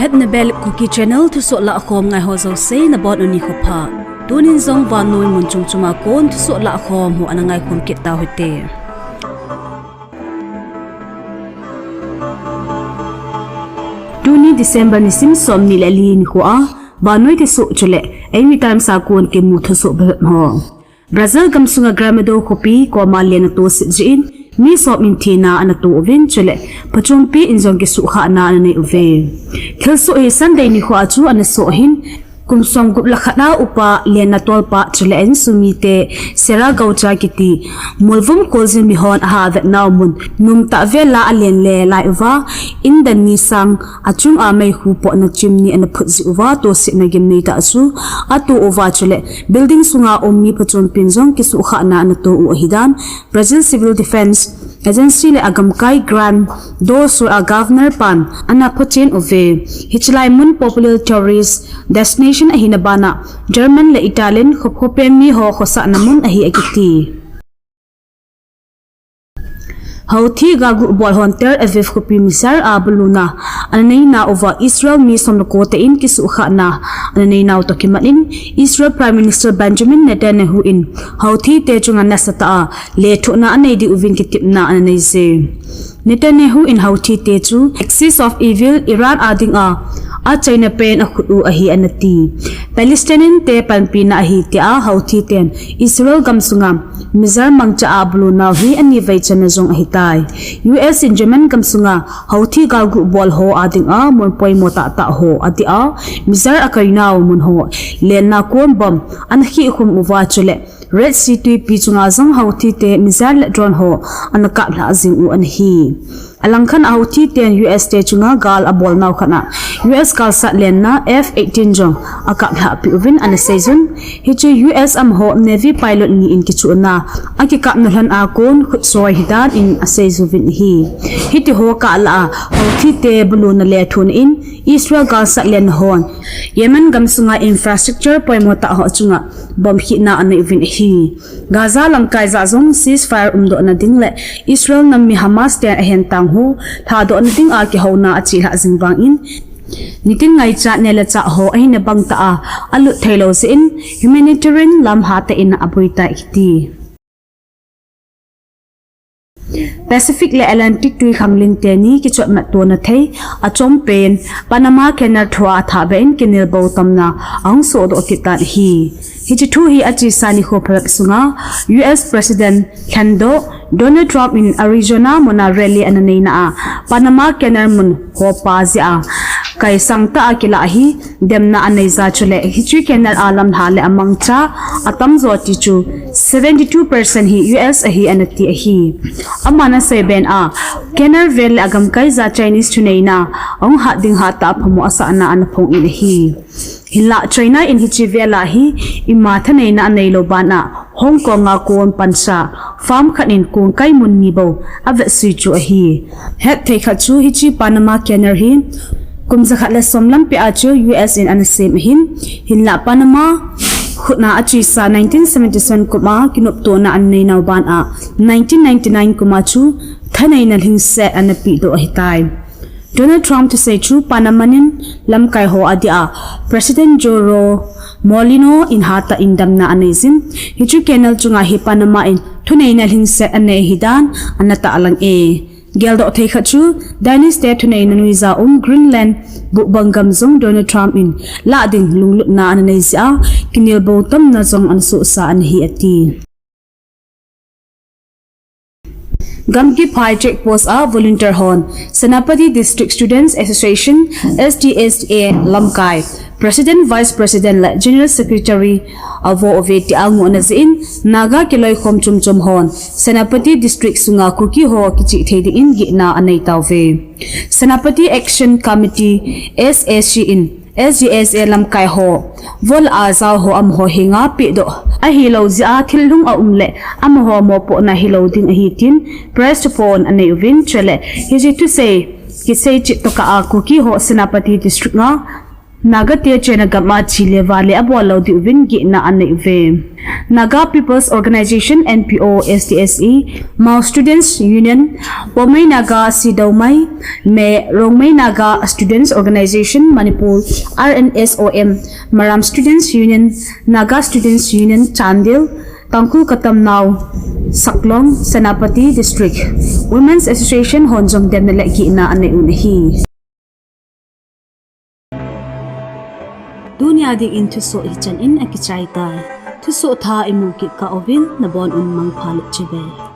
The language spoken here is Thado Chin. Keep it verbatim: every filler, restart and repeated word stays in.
Etnabel Kuki Channel thusoh lahkhom ngai ho jouse nabonun nikho pha. Tunin jong vannoi mun chom chom a kon thusoh lahkhom ho ana ngaikhom kit tau hite. Tuni December nisim somni le li nikho a vannoi thusoh chule eimi times a kon kimu thusoh bep ho. Brazil gamsunga Gramado khopi koma len atoh set jeh in mi som in thina ana toh uvin chule phachompi in jong kisuhkhahna ana nei uve. Thilsoh hi Sunday nikho a chu ana soh ahin, kum somgup le khat a upa len atolpa chule insung mite Serra Gaúcha kiti molvum kholjin mihon aha vetnau mun numtah vel a alen le lai uva, in dan ni sang achunga meikhu pohna chimney ana phut jeh uva tohsetna gimnei tah chu atoh uva chule building sunga um mi phachompin jong kisuhkhahna ana toh u ahidan Brazil Civil Defense Agency le agamkai Grande do Sul a Governor pan ana phochen uve. Hiche lai mun popular tourist destination ahina bana German le Italian kho, khopen miho khosahna mun ahi akiti. Houthi galgu bol hon Tel Aviv khopi missile a buluna ana neina uva Israel mi som le ko te in kisuhkhahna ana neinau toh kimat in Israel Prime Minister Benjamin Netanyahu in Houthi te chunga nasatah a lethuhna anei diuvin kitepna ana neije. Netanyahu in Houthi te chu axis of evil Iran a dinga achaina pen akhut u ahi anati. Palestinian te panpina ahi tia Houthi ten Israel gamsunga missile mangcha a abulunau hi anivei channa jong ahitai. U S in Yemen gamsunga Houthi galgu bol ho a dinga mun poimo tahtah ho adia missile akoinau mun ho lenna kon bomb ana khihkhum uva chule Red Sea twipi chunga jong Houthi te missile le drone ho ana kaplhah jing u ana hi. Alangkhat a Houthi ten U S te chunga gal abolnau khat a U S galsat lenna F eighteen jong akaplhah peh uvin ana seijun. Hichu U S amaho Navy pilot ni in kichuhna akikapna lhon a kon khutso ahidan in aseijuvin ahi. Hitiho kah lah a Houthi te buluna lethuhna in Israel galsat lenna hon Yemen gamsunga infrastructure poimo tah ho chunga bomb khihna anei uvin ahi. Gaza lamkai jah jong ceasefire umdohna ding le Israel nam mi Hamas ten ahentang ho lhadohna dinga kihouna achelhah jing vangin nitin ngaichat neh le chah ho ahina bangtah a alut theilou jeh in humanitarian lam hatah in aboitai akiti. Pacific le Atlantic twikhanglen teni kichotmat tona thei achompen Panama Canal thua athahbeh in kinelbou tamna ahung sohdoh kit tan ahi. Hiche thu hi achesa nikho phabep sunga U S President lhendoh Donald Trump in Arizona muna rally ana neina a Panama Canal mun hopa jeh a kaisang tah a kilah hi demna aneija chule hiche canal a lamlha le amangcha atamjo ti chu seventy two percent hi U S ahi anati ahi. Aman aseiben a canal vel le agamkai ja Chinese thuneina ahung hat ding hatah a phamo asahna ana phong in ahi. Hinlah China in hiche vel a hi ima thaneina aneilou ban a Hong Kong a kon pansa farm khat in kongkai mun ni bou avetsui chu ahi. Hetthei khat chu hiche Panama Canal hi kum jakhat le som lampi a chu U S in ana sem ahin, hinlah Panama khutna achesa nineteen seventy seven kum a kinoptona ana neinau ban a nineteen ninety nine kum a chu thaneina lhingset ana pehdoh ahitai. Donald Trump thusei chu Panama in lamkai ho adia President Joe Molino in hatah in damna aneijin, hiche canal chunga hi Panama in thuneina lhingset anei ahidan ana tahlang e. Geldoh thei khat chu Danish te thuneina nuija um Greenland buhbang gam jong Donald Trump in lah ding lunglutna ana nei jeh a kinelbou tamna jong ana sohsa ana hi ati. Gamgiphai check post a volunteer hon Senapati District Students Association, S D S A lamkai President, Vice President le General Secretary avo uve tia ngohna jeh in Naga kiloikhom chomchom hon Senapati District sunga Kuki ho kichih thei dingin gihna anei tauve. Senapati Action Committee, S A C in S D S A lamkai ho, vol a jao ho amaho henga pehdoh ahilou jeh a thil lhung aum le amaho mopohna hilou ding ahi tin press thuphon anei uvin chule hiche thusei kisei chet tokah a Kuki ho Senapati District a Naga te China gam a che le vale abol lou diuvin gihna anei uve. Naga People's Organization, N P O, S T S E, Mao Students Union, Poumai Naga Sidoumai, me Rongmei Naga Students Organization Manipur, R N S O M, Maram Students Union, Naga Students Union Chandel, Tangkhul Katamnao Saklong, Senapati District, Women's Association hon jong demna le gihna anei u ahi. Tunia dingin thusoh hichan in akichai tai. Thusoh thah imu kit kah uvin nabon un mangpha le chibai.